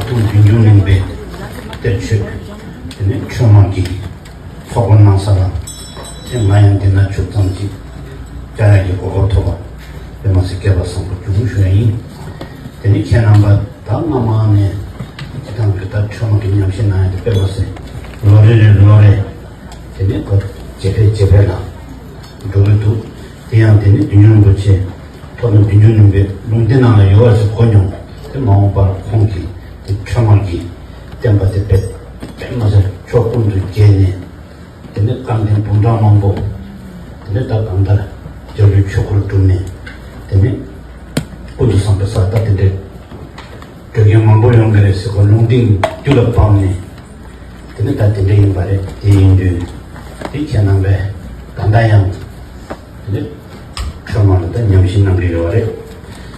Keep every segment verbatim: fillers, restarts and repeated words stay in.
ཐུགས་རྒྱུན་འབྱུང་གླིང་པའི་གཏེར་ཆོས། དེ་ནས་ཆོས་མང་གི་ཚོགས་པ་གནང་ས་ལ། དེ་ང་ཡང་འདི་ན་ཆུ་ཙམ་ཅིག་བཅར་ཡག་གི་གོ་སྐབས་ཐོབ་པ། དཔེ་མ་སྲིད་སྐལ་བ་བཟང་པོ་བྱུང་ཞུ་ཡ་ཡིན། དེ་ནི་ཁྱེད་རྣམ་པ་ད་སྔ་མ་ནས་སྤྱི་བཏང་གི་ད་ཆོས་མང་གི་ཉམས་ཞིབ་གནང་ཡ་དེ་དཔེ་མ་སྲིད་ལོ་རེ་རེ་ལོ་རེ་དེ་ནི་ཁོ་ཇེ་འཕེལ་ཇེ་འཕེལ་ལ་འགྲོ་གི་འདུག་དེ་ཡང་དེ་ནི་བདུད་འཇོམས་རིན་པོ་ཆེ་ཐོག་མའི་བདུད་འཇོམས་གླིང་པའི་ལུང་བསྟན་ནང་ལ་ཡོད་པ་ཞིག་གོ་མྱོང་། དེ་མ་འོངས་པར་ཁོང་གིས་དེ་ཆོས་མང་གི་བསྟན་པ་དེ་དཔེ་དཔེ་མ་སྲིད་ཕྱོགས་ཀུན་ཏུ་རྒྱས་ནས། དེ་ནས་བཀའ་བསྟན་འབུམ་ཕྲག་མང་པོ། དེ་ནས་ད་གང་ལྟར་རྒྱལ་བའི་ཆོས་སྐོར་བསྒྲུབས་ནས། དེ་ནས་ཀུན་ཏུ་བཟང་པོའི་ས་ད་དེ་འདྲའི་སྤྲོད་མཁན་མང་པོ་ཡོང་གི་རེད་ཟེར་ཁོ་ལུང་བསྟན་རྒྱུད་ལ་བབས་ནས། དེ་ནས་ད་དེ་འདྲ་ཡིན་པ་རེད། དེ་ཡིན་དུས་དེ་ཁྱེད་རྣམ་པས་ད་ལྟ་ཡང་དེ་ནས་ཁྲོས་མ་ལ་ད་ཉམས་ཞིབ་གནང་གི་ཡོད་རེད།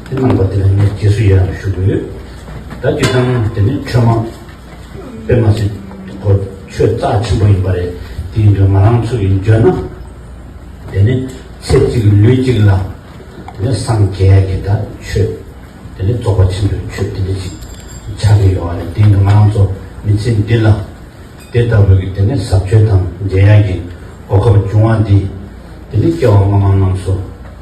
དེ་གནང་པ་དེ་ལ་ངས་རྗེས་སུ་ཡི་རང་ཞུ་གི་ཡོད། ད་སྤྱིར་བཏང་དེ་ནས་ཁྲོས་མ། དཔེ་མ་སྲིད་ཁོ་ཆོས་རྩ་ཆེན་པོ་ཡིན་པ་རེད། དེ་ཡིན་དུས་ང་རང་ཚོ་ཡིན་བརྗོད་ན། དེ་ནི་ཚེ་གཅིག་ལུས་གཅིག་ལ་དེ་ནི་སངས་རྒྱས་ཀྱི་ད་ཆོས། དེ་ནི་རྫོགས་པ་ཆེན་པོའི་ཆོས་དེ་འདྲ་ཞིག་ཆགས་ཀྱི་ཡོད་པ་རེད། དེ་ཡིན་དུས་ང་རང་ཚོ་མི་ཚེ་འདི་ལ་དེ་ལྟ་བུའི་གི་དེ་ནི་ཟབ་ཆོས་དང་མཇལ་ཡ་གི་གོ་སྐབས་བྱུང་བ་འདི། དེ་ནི་སྐྱེ་བ་སྔ་མ་རྣམས་སུ་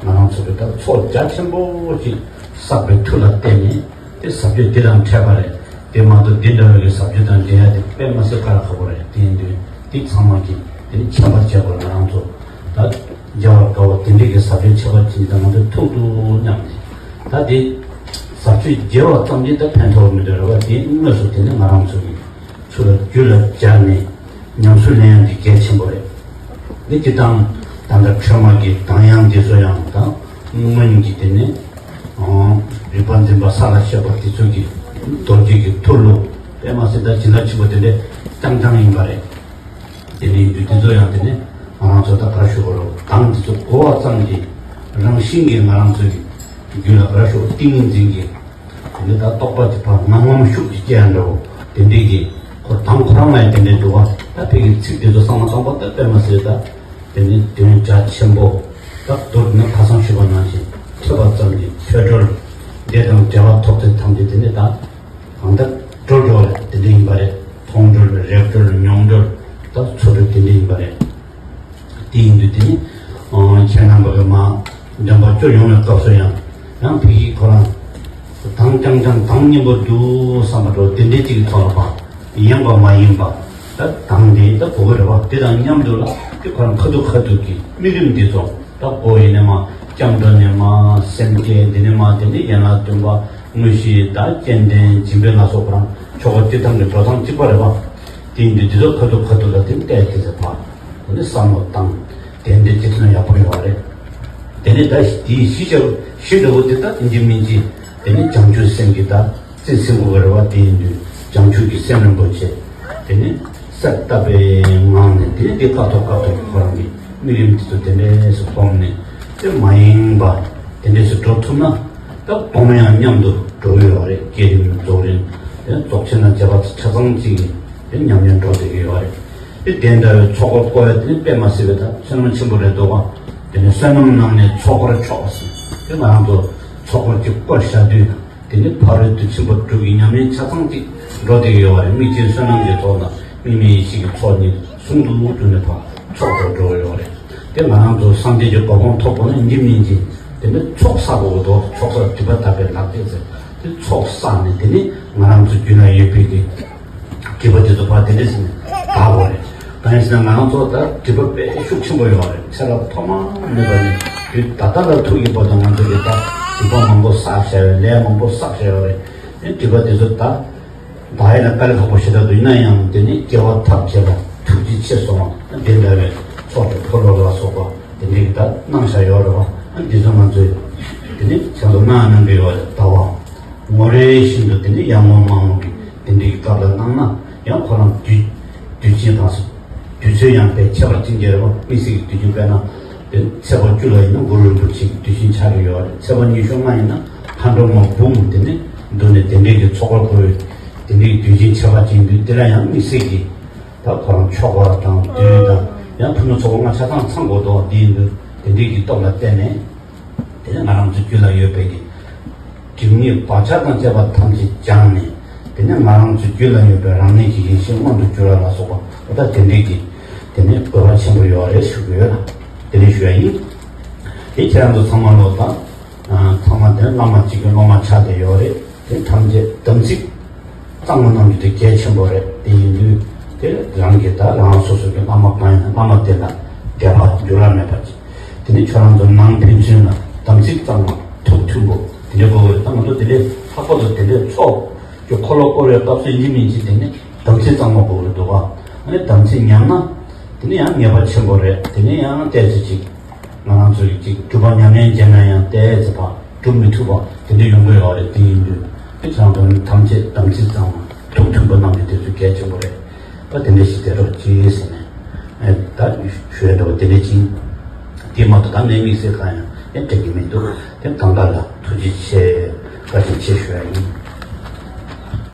ང་རང་ཚོ་གི་ད་ཚོགས་རྒྱ་ཆེན་པོ་ཞིག་བསགས་པའི་མཐུ་ལ་བརྟེན་ནས། དེ་ཟབ་ཆོས་འདི་དང་འཕྲད་པ་རེད། དེ་མ་གཏོགས་འདི་འདྲ་བའི་གི་ཟབ་ཆོས་དང་འབྲེལ་ཡ་དེ་དཔེ་མ་སྲིད་དཀའ་ལས་ཁག་པོ་རེད། དེ་ཡིན་དུས་འདི་ཚང་མ་གིས་དེ་ནི་མཁྱེན་པར་བྱེད་དགོས། ང་རང་ཚོ་ད་མཇལ་བར་དཀའ་བ་དེ་འདྲའི་གི་ཟབ་ཆོས་ཁྱད་པར་ཅན་དེ་ང་ཚོའི་ཐུགས་སུ་མཉམ་ནས། ད་དེ་ཟབ་ཆོས་མཇལ་བ་ཙམ་གྱིས་ད་ཕན་ཐོགས་མི་འདུག་རེད་བ། དེ་དངོས་སུ་དེ་ནི་ང་རང་ཚོ་གི་ཚུར་རྒྱུད་ལ་སྦྱར་ནས་ཉམས་སུ་ལེན་ཡ་འདི་གལ་ཆེན་པོ་རེད། འདི་སྤྱིར་བཏང་ད་ལྟ་ཁྲོས་མ་གི་གདངས་དབྱངས་འདི་ཚོ་ཡང་ད་སྔོན་གྱི་དེ་ནས་རིག་པ་འཛིན་པ་ས་ལ་གཤེགས་པ་དེ་ཚོ་གི་རྡོ་རྗེ་གི་ཐུར་ལུགས་དཔེ་མ་སྲིད་ད་བྱིན་རླབས་ཆེན་པོ་དེ་འདྲས་རྐྱང་རྐྱང་ཡིན་པ་རེད། དེ་འདྲ་ཡིན་དུས་དེ་ཚོ་ཡང་དེ་ནས་ང་རང་ཚོ་ད་ག་རེ་ཞུ་དགོས་རེད། གདངས་འདི་ཚོ་གོ་བ་ཙམ་གྱིས་རང་བཞིན་གྱིས་ང་རང་ཚོ་གི་རྒྱུད་ལ་ག་རེ་ཞུ་དགོས། ཏིང་ངེ་འཛིན་གྱི། དེ་ནས་ད་རྟོགས་པ་དེ་ཕར་ངམ་ངམ་ཤུགས་ཀྱིས་སྐྱེ་ཡ་འདྲ་བོ་དེ་འདྲས་ཀྱི་ཁོ་གདངས་ཁོ་རང་ལ་ཡང་དེ་འདྲས་འདུག་བ། ད་ཕ་གི་ཚིག་དེ་ཚོ་བསམ་བློ་བཏང་པ་ད་དཔེ་མ་སྲིད་ད་དེ་ནས་དོན་རྒྱ་ཆེན་པོ། ད་མདོར་ན་ཁ་སང་ཞུས་པ་ནང་བཞིན་ཐོས་པ་ཙམ་གྱིས་ཐོས་གྲོལ། དེ་དང་འབྲེལ་བ་ཐོབ་ཚད་ཐམས་ཅད་དེ་ནས་ད་གང་ལྟར་གྲོལ་འགྲོ་བ་རེད། དེ་འདྲས་ཡིན་པ་རེད། མཐོང་གྲོལ་རེག་གྲོལ་མྱོང་གྲོལ་ད་ཚོར་གྲོལ་དེ་འདྲས་ཡིན་པ་རེད། དེ་ཡིན་དུས་དེ་ནི་ཁྱེད་རྣམ་པ་གི་མ་འདྲེན་པ་སྐྱོར་ཡོང་བའི་སྐབས་སུ་ཡང་ཡང་ཕ་གི་ཁོ་རང་གདངས་རྐྱང་རྐྱང་གདངས་སྙན་པོ་འདུག་བསམ་པ་འདྲ་བོ་དེ་འདྲའི་ཅིག་ཐོག་ལ་པ་ཡེངས་པ་མ་ཡིན་པ། ད་གདངས་དེ་ད་གོ་གི་རེད་བ། དེ་དང་མཉམ་དུ་ལ་དེ་ཁོ་རང་ཁ་ཐུག་ཁ་ཐུག་གི་དམིགས་རིམ་འདི་ཚོ་ད་གོ་ཡིན་ནས་མ་སྐྱབས་འགྲོ་ནས་མ་སེམས་བསྐྱེད་འདི་ནས་མ་དེ་ནི་ཡན་ལག་བདུན་པ་དངོས་གཞི་ད་སྤྱན་འདྲེན་སྦྱིན་པའི་ལ་སོགས་ཁོ་རང་ཆོ་ག་སྤྱིར་བཏང་གི་འགྲོ་སྟངས་གཅིག་པ་རེད་བ། དེ་ཡིན་དུས་འདི་ཚོ་ཁ་ཐུག་ཁ་ཐུག་ལ་དེ་བལྟས་དེ་ཚེ་ཕ། དེ་ནས་བསམ་བློ་བཏང་། དེ་འདྲའི་སྤྱི་ཚོགས་ཡག་པོ་ཡོད་རེད། དེ་ནས་ད་དེའི་གཞི་ཆགས་གཞི་འདྲ་བོ་དེ་ད་ཡིན་གཅིག་མིན་གཅིག་དེ་ནས་བྱང་ཆུབ་སེམས་ཀྱི་ད་རྩིས་ཟིན་དགོས་ཀྱི་རེད་བ། དེ་ཡིན་དུས་བྱང་ཆུབ་ཀྱི་སེམས་རིན་པོ་ཆེ་དེ་ནས་གསལ་བཏབ་པའི་ངང་ནས་དེ་ནས་དེ་ཁ་ཐོག་ཁ་ཐོག་ཁོ་རང་གི་དམིགས་རིམ་དེ་ཚོ་དེ་འདྲས་སུ་སློབ་ནས་དེ་མ་ཡེངས་པ་དེ་འདྲས་སུ་འགྲོ་ཐུབ་ན། ད་གདོང་ཡང་མཉམ་དུ་འགྲོ་གི་ཡོད་རེད། བསྐྱེད་རིམ་རྫོགས་རིམ་དེ་རྫོགས་ཆེན་དང་བཅས་པ་ཆ་ཚང་གཅིག་གིས་དེ་ཉམས་ཉམས་འགྲོ་བསྡད་ཀྱི་ཡོད་རེད། དེ་དེ་འདྲ་བའི་ཚོགས་འཁོར་བསྐོར་བ་དེ་ནི་དཔེ་མ་སྲིད་པའི་ད་བསོད་ནམས་ཆེན་པོ་རེད་འདུག་ག་དེ་ནི་བསོད་ནམས་རྣམས་ནི་ཚོགས་འཁོར་མཆོག་ཟེར། དེ་ང་རང་ཚོ་ཚོགས་འཁོར་གཅིག་བསྐོར་བཞག་དུས་དེ་ནི་ཕ་རོལ་ཏུ་ཕྱིན་པ་དྲུག་གི་ཉམས་ལེན་ཆ་ཚང་གཅིག་འགྲོ་བསྡད་ཀྱི་ཡོད་རེད། དམིགས་ཆེན་བསོད་ནམས་ཀྱི་ཚོགས་དང་དམིགས་མེད་ཡེ་ཤེས་ཀྱི་ཚོགས་གཉིས་ཟུང་དུ་བསྡུས་ནས་ཕར་ཚོགས་འཁོར་འགྲོ་གི་ཡོད་རེད། དེ་ང་རང་ཚོ་སངས་རྒྱས་ཀྱི་གོ་འཕང་ཐོབ་དགོས་ན་ཡིན་གཅིག་མིན་གཅིག་དེ་ནི་ཚོགས་བསགས་དགོས་འདུག་ཚོགས་བསགས་སྒྲིབ་པ་དག་པའི་ལག་རྗེས་ཟེར། དེ་ཚོགས་བསགས་ནས་དེ་ནི་ང་རང་ཚོ་རྒྱུད་ལ་ཡོད་པའི་གི་སྒྲིབ་པ་དེ་ཚོ་ཕར་དེ་འདྲས་ཟེར་ནས་དག་དགོས་རེད། གང་ཡིན་ཟེར་ན་ང་རང་ཚོ་ད་སྒྲིབ་པ་དཔེ་ཤུགས་ཆེན་པོ་ཡོད་རེད། ཚེ་རབས་ཐོག་མ་མེད་པ་ནས་དུས་ད་ལྟ་ལ་ཐུག་ཡོད་པ་དང་། ང་ཚོ་གི་ད་སྒྲིབ་པ་མང་པོ་བསགས་བཞག་ཡོད། ལས་མང་པོ་བསགས་བཞག་ཡོད་རེད། དེ་སྒྲིབ་པ་དེ་ཚོ་ད། ད་ཡིན་ན་དཀའ་ལས་ཁག་པོ་ཞེ་དྲག་འདུག་ཡིན་ན་ཡང་དེ་ནི་སྐྱེ་བ་ཐབས་མཁས་པ་ཐུགས་རྗེ་ཆེ་སོང་བ་དེ་འདྲ་བའི་ཚོགས་ཀྱི་འཁོར་ལོ་ལ་སོགས་པ་དེ་འདྲའི་ད་གནང་བཞག་ཡོད་རེད་བ། འདི་ཚོ་ང་ཚོས་དེ་ནི་བྱང་དུ་གནང་གནང་གི་ཡོད་རེད། ཟླ་བ་ངོ་རེ་བཞིན་དུ་དེ་ནི་ཡར་ངོ་མར་ངོ་གི་དེ་འདྲའི་གི་སྐབས་ལ་གནང་ན་ཡང་ཁོ་རང་དུས་དུས་ཆེན་དང་སོགས། དུས་ཚོད་ཡང་དཔེ་ཁྱད་པར་ཅན་གྱི་རེད་བ། དམིགས་བསལ་གྱི་དུས་ཆེན་དཔེར་ན་དེ་ཚེས་པ་བཅུ་ལ་ཡིན་ན་གུ་རུ་རིན་པོ་ཆེ་གི་དུས་ཆེན་ཆགས་ཀྱི་ཡོད་རེད། ཚེས་པ་ཉི་ཤུ་ལྔ་ཡིན་ན་མཁའ་འགྲོ་མ་འབུམ་དེ་ནས་འདུ་ནས་དེ་འདྲའི་གི་ཚོགས་འཁོར་བསྐོར་བའི་དེ་འདྲའི་གི་དུས་ཆེན་ཁྱད་པར་ཅན་འདུག་དེ་ལ་ཡང་དམིགས་བསལ་གྱི་ད་ཁོ་རང་ཆོ་ག་དང་དུས་དང་ཡང་ཕུ་ནུ་ཚོགས་པ་ལྔ་ཆ་ཚང་ཚང་དགོས་འདུག་འདི་ཡིན་དུས་དེ་འདྲའི་གི་སྟོབས་ལ་བརྟེན་ནས། དེ་ནས་ང་རང་ཚོ་རྒྱུད་ལ་ཡོད་པའི་གི་སྒྲིབ་གཉིས་བག་ཆགས་དང་བཅས་པ་ཐམས་ཅད་སྦྱངས་ནས་ དེ་ནས་ང་རང་ཚོའི་རྒྱུད་ལ་ཡོད་པའི་རང་ཉིད་ཀྱི་ཡེ་ཤེས་མངོན་དུ་གྱུར་བ་ལ་སོགས་པ་འོ་ད་དེ་འདྲའི་གི་དེ་ནས་དགོས་པ་ཆེན་པོ་ཡོད་རེད་ཞུ་གི་ཡོད་ལ། དེ་ནས་ཞུ་ཡ་ཡིན། དེ་ཁྱེད་རང་ཚོ་ཚང་མ་ལོ་ད་ཚང་མ་དེ་བླ་མ་གཅིག་གི་སློབ་མ་ཆགས་བསྡད་ཡོད་རེད། དེ་ཐམས་ཅད་དམ་ཚིག་གཙང་མ་གནང་རྒྱུ་དེ་གལ་ཆེན་པོ་རེད། དེ་ཡིན་དུས་དེ་རང་གི་ད་རང་སོ་སོ་གི་བླ་མ་གང་ཡིན་ན་བླ་མ་དེ་ལ་དད་པ་འགྱུར་བ་མེད་པ་ཅིག་དེ་ནས་ཁྱོད་རང་ཚོ་ནང་ཕན་ཚུན་ལ་དམ་ཚིག་གཙང་མ་ཐུགས་མཐུན་པོ་དེ་འདྲ་དགོས་ཀྱི་རེད། ད་ང་ཚོ་དེ་འདྲའི་ལྷག་པར་དུ་དེ་འདྲའི་ཚོགས་ཀྱི་འཁོར་ལོ་བསྐོར་བའི་སྐབས་སུ་ཡིན་གཅིག་མིན་གཅིག་དེ་ནས་དམ་ཚིག་གཙང་མ་དགོས་ཀྱི་འདུག་ག་ཨ་ནི་དམ་ཚིག་ཉམས་ན་དེ་ནས་ཡང་ཉེས་པ་ཆེན་པོ་རེད། དེ་ནས་ཡང་ཏོག་ཙམ་ཅིག་ང་རང་ཚོ་ཡི་ཅིག་སྒྲུབ་པ་ཉམས་ལེན་བྱས་ན་ཡང་ཏོག་ཙམ་ཕར་སྒྲུབ་མི་ཐུབ་པ་དེ་འདྲ་ཡོང་གི་ཡོད་རེད། དེ་ཡིན་དུས་དེ་ཚང་དོན་ཐམས་ཅད་དམ་ཚིག་གཙང་མ་ཐུགས་མཐུན་པོ་གནང་རྒྱུ་དེ་ཚོ་གལ་ཆེན་པོ་རེད། ད་དེ་འདྲ་ཞིག་བསྡད་རོགས་གྱིས་ཟེར་ནས་ཨེ་ད་ཞུ་ཡ་འདྲ་བོ་དེ་འདྲ་ཅིག་དེ་མ་གཏོགས་ད་ངའི་དམིགས་བསལ་གང་ཡང་ཨེ་དྲན་གྱི་མི་འདུག་དེ་གང་ག་ལ་ཐུགས་རྗེ་ཆེ། བཀའ་དྲིན་ཆེ་ཞུ་ཡ་ཡིན།